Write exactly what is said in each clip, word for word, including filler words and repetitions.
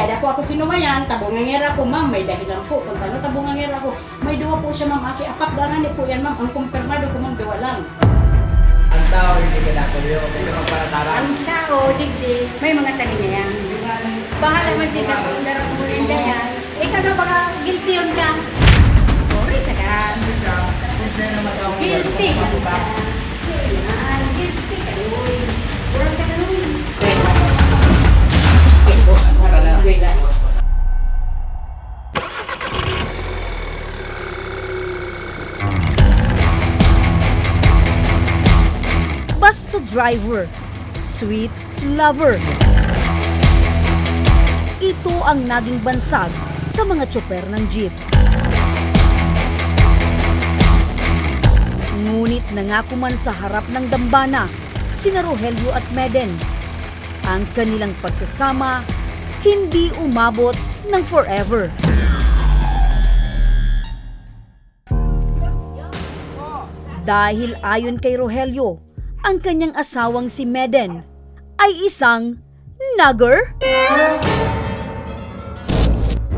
Kaya po ako sinumayan, tabungangera ako, ma'am, may dahilan po kung ano tabungangera ako. May duwa po siya, ma'am, aki, apat dangan po yan, ma'am. Ang kumpirmado ko, ma'am, duwa lang. Ang tao hindi ka nakulyo, hindi ka magparatara. Ang tao, digdi, may mga tali niya yan. Bahala man sila kung darang mo rin na yan. Ikaw na baka guilty yun ka. Sorry sa ka. Guilty ka. Yan, guilty ka, Lord. Kurang ka na, Lord. Basta driver, sweet lover. Ito ang naging bansag sa mga tsoper ng jeep. Ngunit nangako man sa harap ng dambana sina Rogelio at Meden. Ang kanilang pagsasama hindi umabot ng forever. Dahil ayon kay Rogelio, ang kanyang asawang si Meden ay isang nagger?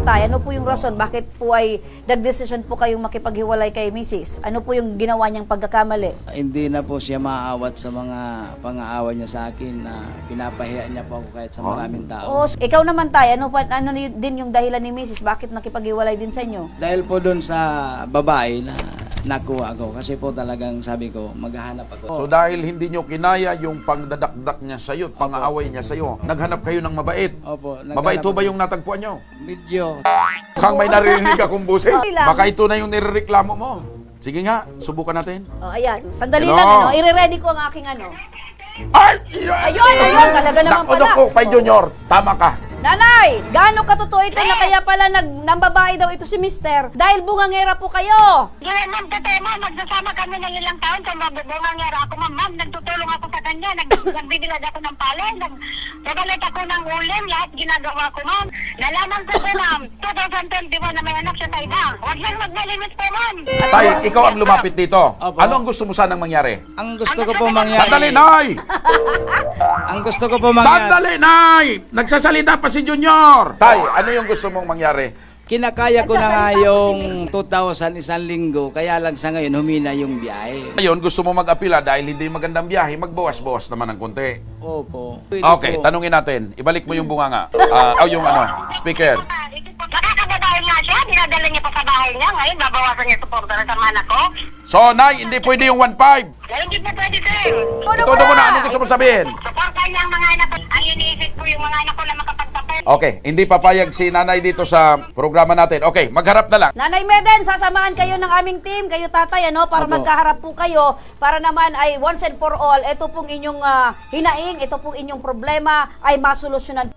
Tay, ano po yung rason? Bakit po ay nagdesisyon po kayong makipaghiwalay kay misis? Ano po yung ginawa niyang pagkakamali? Hindi na po siya maaawat sa mga pang-aaway niya sa akin na pinapahiya niya po ako kahit sa maraming tao. O, ikaw naman, Tay, ano, pa, ano ni- din yung dahilan ni misis? Bakit nakipaghiwalay din sa inyo? Dahil po doon sa babae na nakuha ako kasi po talagang sabi ko maghahanap ako. So dahil hindi nyo kinaya yung pangdadakdak niya sa'yo at pangaaway niya sa'yo, naghanap kayo ng mabait. Opo, Mabait naghanap ho ba ako. Yung natagpuan nyo? Medyo. Kang may naririnig akong boses, Okay lang. Baka ito na yung nirereklamo mo. Sige nga, subukan natin. O, ayan. Sandali Hello? lang, ano? Ire-ready ko ang aking ano. Ay! Ayun, ayun, talaga naman Naku, pala. Naku, Pay Junior, tama ka. Nanay, gaano katotoo ito na kaya pala nag, nambabae daw ito si mister dahil bungangera po kayo? Hindi, ma'am, totoo, ma'am. Nagsasama kami ng ilang taon sa mabubungangera ako, ma'am. Ma'am, nagtutulong ako sa kanya. Nag, nagbibilad ako ng palay. Nag, nagbabalat ako ng ulam. Lahat ginagawa ko, ma'am. Nalaman ko po, ma'am, two thousand twenty-one na may anak siya sa iba. Huwag lang magmalimit po, ma'am. Tay, ikaw ang lumapit dito. Opo. Ano ang gusto mo sanang mangyari? Ang gusto ko po mangyari. Sandali, Nay! Ang gusto ko po mangyari. Sandali, Nay! Nagsasalita pa si Junior! Tay, ano yung gusto mong mangyari? Kinakaya ko na nga Nagsasalita po si yung Miss. two thousand isang linggo, kaya lang sa ngayon humina yung biyahe. Ngayon, gusto mo mag-apila dahil hindi magandang biyahe, magbawas-bawas naman ng konti. Opo. Pwede Okay, po. Tanungin natin. Ibalik mo yung bunganga. Ah, oh, yung ano, speaker. Makakababae nga siya, dinadala niya pa sa bahay niya. Ngayon, babawasan niya suporta na sa mga anak ko. So, Nay, hindi pwede yung one five. Ngayon, hindi pa pwede, sir. Ito na muna, anong gusto mo sabihin? Suporta niya ang mga anak ko. Ang iniisip ko, yung mga anak ko na makapagpapel. Okay, hindi papayag si Nanay dito sa programa natin. Okay, magharap na lang. Nanay Meden, sasamahan kayo ng aming team, kayo tatay, ano, para Opo. Magkaharap po kayo, para naman ay once and for all, ito pong inyong ah, hinaing, ito pong inyong problema ay masolusyonan.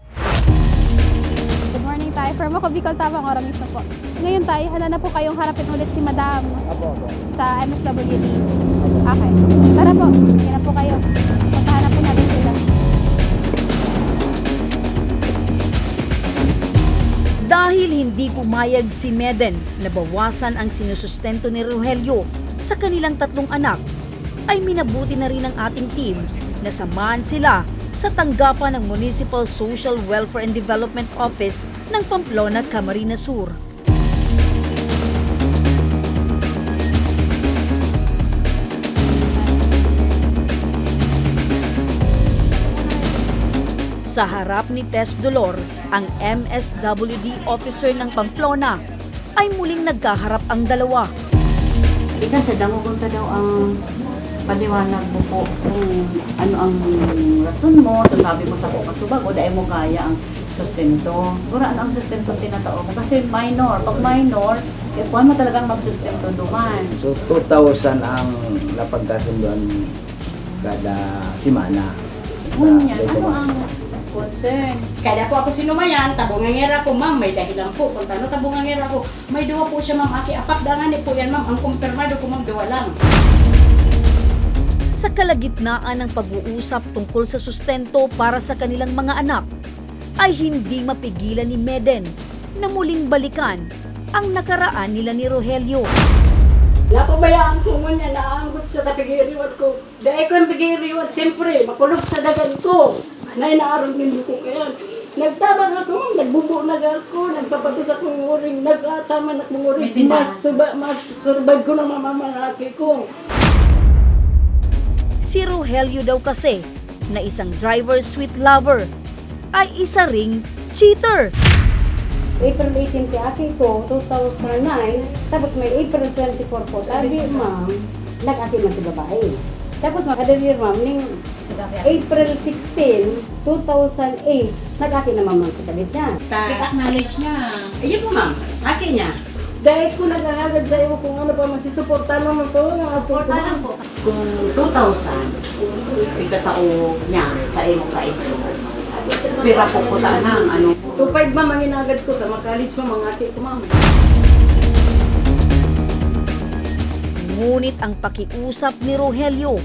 Good morning, Tay. Firm ako, Bicol Tabang, Ora mismo po. Ngayon, Tay, handa na po kayong harapin ulit si Madam Opo, opo. sa M S W D. Okay. Tara po, hindi na po kayo. Puntahan na po natin sila. Dahil hindi pumayag si Meden na bawasan ang sinusustento ni Rogelio sa kanilang tatlong anak, ay minabuti na rin ng ating team na samahan sila sa tanggapan ng Municipal Social Welfare and Development Office ng Pamplona, Camarines Sur. Sa harap ni Tess Dolor, ang M S W D officer ng Pamplona, ay muling nagkaharap ang dalawa. Ika sa dangogon ta daw ang paliwanag mo po kung ano ang rason mo. So sabi mo sa ko, kasubago, dahil mo kaya ang sustento. Gura, ano ang sustento tinatao mo? Kasi minor, pag minor, eh, kuwan mo talagang magsustento duman. So, two thousand ang napagkasunduan kada semana. Ngunyan, ano ang concern? Kada po ako sinumayan, tabungangera ko, ma'am, may dahilan po kung tano tabungangera ko. May duwa po siya, ma'am, aki. Apat dangan po yan, ma'am. Ang kumpirmado ko, ma'am, duwa lang. Sa kalagitnaan ng pag-uusap tungkol sa sustento para sa kanilang mga anak, ay hindi mapigilan ni Meden na muling balikan ang nakaraan nila ni Rogelio. Napabayaan ko ngunyan na aanggot sa kapigiriwan ko. Dai ko ang pigiriwan, siyempre, makulog sa dagan ko. Na inaarog nindo ko kayan. Nagtabang ako, nag Bubo na ako, nagpapatos akong uring, nagataman akong uring, May tindahan. Mas suba-, mas survive ko na mama, mga aki ko. Si Rogelio daw kasi, na isang driver's sweet lover, ay isa ring cheater. April eighteen si aki ko, two thousand nine, tapos may April twenty-four po, tabi, ma'am, nag-aki man si babae. Tapos, mga year, ma'am, ning April sixteen, two thousand eight, nag-aki naman man sa kabit niya. Ta- Nag-acknowledge niya. Ayun po, ma'am. Aki niya. Dahil ko naghahagad sa iyo kung ano pa, masisuportahan mo po ang apo ko. Suportahan po. Kung two thousand, ikatao niya sa imo ka ito. Pira po po ta na, ano? Two five, ma'am, ang hinagad ko. Tama, college, ma'am, ang aki ko, ma'am. Ngunit ang pakiusap ni Rogelio,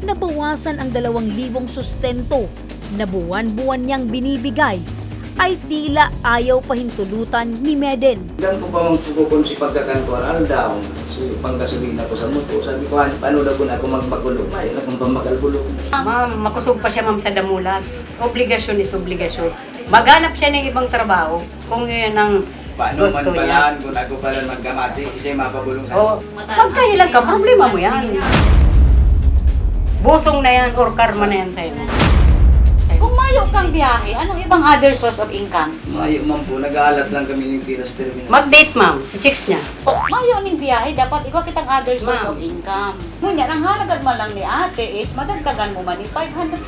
nabawasan ang dalawang libong sustento na buwan-buwan niyang binibigay, ay tila ayaw pahintulutan ni Meden. Hanggang ko pa mang sugubon si pagkakan ko, aldaw, si panggasolina ko sa motor. Sabi ko, "Han, paano daw kun ako magmagulo? Mayo na kung pamagal-gulo." Ma'am, makusog pa siya, ma'am, sa damulag. Obligasyon is obligasyon. Maghanap siya ng ibang trabaho kung yun ang Paano gusto man niya. Balaan kung ako pala magkamati, siya yung mapabulong sa Oo. Pagkahilan ka, problema mo yan. Busong na yan or karma na yan sa'yo. Kung mayo kang biyahe, anong ibang other source of income? Mayo man po, nag-aalat lang kami ng pilas terminal. Mag-date, ma'am. I-chicks niya. Kung mayo ning biyahe, dapat igwa kitang other source Ma'am. Of income. Ngunyan, ang halagad man lang ni ate is madagdagan mo man yung five hundred.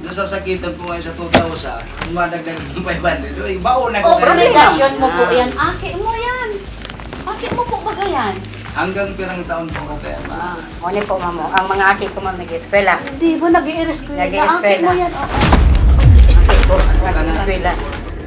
Nasasakitan po ngayon sa two thousand, kung madagdag ng five hundred, uy, baon na Oh, ko sa problema. Obligasyon mo po Ah. Yan. Aki mo yan. Aki mo po baga yan. Hanggang pirang taon po ako kaya ma- Ah, ngunit po, ma'am, ang mga aki ko, ma'am, nag-eskwela. Hindi mo nag-i-eskwela. Nag-i-eskwela. Aki mo yan, oo. Aki po, nag-eskwela.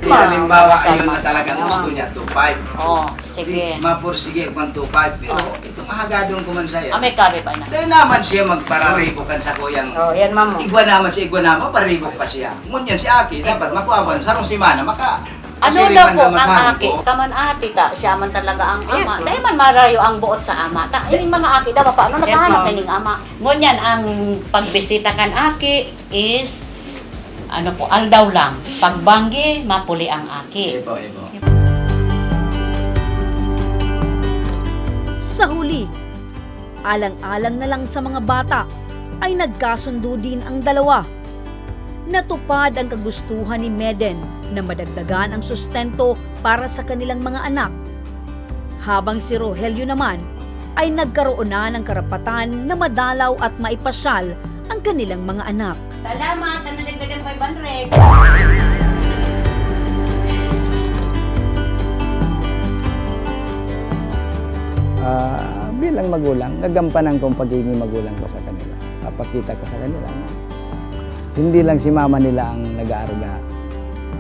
Di, Ma'am, halimbawa, masama. Ayun na talagang Oo. Gusto niya, two five. Oo. Sige. Di, mapursige ang two five, pero Oo. Itong ahagadon ko man saya. Ah, may kabe pa na. Dahil naman siya magpararibok kan sa kuyang Oh, yan, ma'am, oh. Igwa naman siya, igwa naman, paribok pa siya. Ngunyan si Aki, dapat makuha ba? Sarong semana, maka-, Ano kasi daw rin po man ang naman Aki? Ko. Kaman ati ka, siya man talaga ang Yes, ama. Ma'am. Dahil man marayo ang buot sa ama. Ta, ining mga Aki daw, paano Yes, naghahanap ma'am. Na ning ama? Ngunyan, ang pagbisita kan Aki, is, ano po, aldaw lang. Pagbanggi, mapuli ang aki. Ibo, ibo. Sa huli, alang-alang na lang sa mga bata, ay nagkasundo din ang dalawa. Natupad ang kagustuhan ni Meden na madagdagan ang sustento para sa kanilang mga anak. Habang si Rogelio naman ay nagkaroon na ng karapatan na madalaw at maipasyal ang kanilang mga anak. Salamat na nadagdagan five hundred. Ah, bilang magulang, gagampanan ko ang pagiging magulang ko sa kanila. Papakita ko sa kanila na hindi lang si mama nila ang nag-aarga.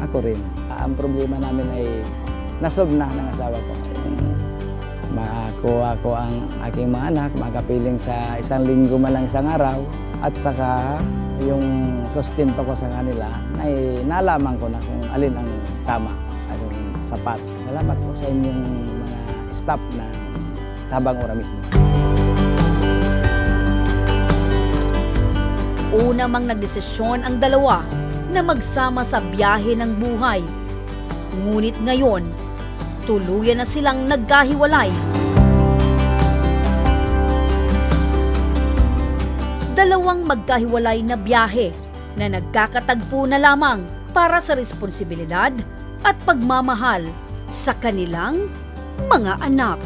Ako rin. Ah, ang problema namin ay nasolve na ng asawa ko. Yung makuha ko ang aking mga anak, makapiling sa isang linggo man lang isang araw, at saka yung sustento ko sa kanila, ay nalaman ko na kung alin ang tama. At yung sapat. Salamat po sa inyong mga staff na tabang ora mismo. Una mang nagdesisyon ang dalawa na magsama sa biyahe ng buhay. Ngunit ngayon, tuluyan na silang nagkahiwalay. Dalawang magkahiwalay na biyahe na nagkakatagpo na lamang para sa responsibilidad at pagmamahal sa kanilang mga anak.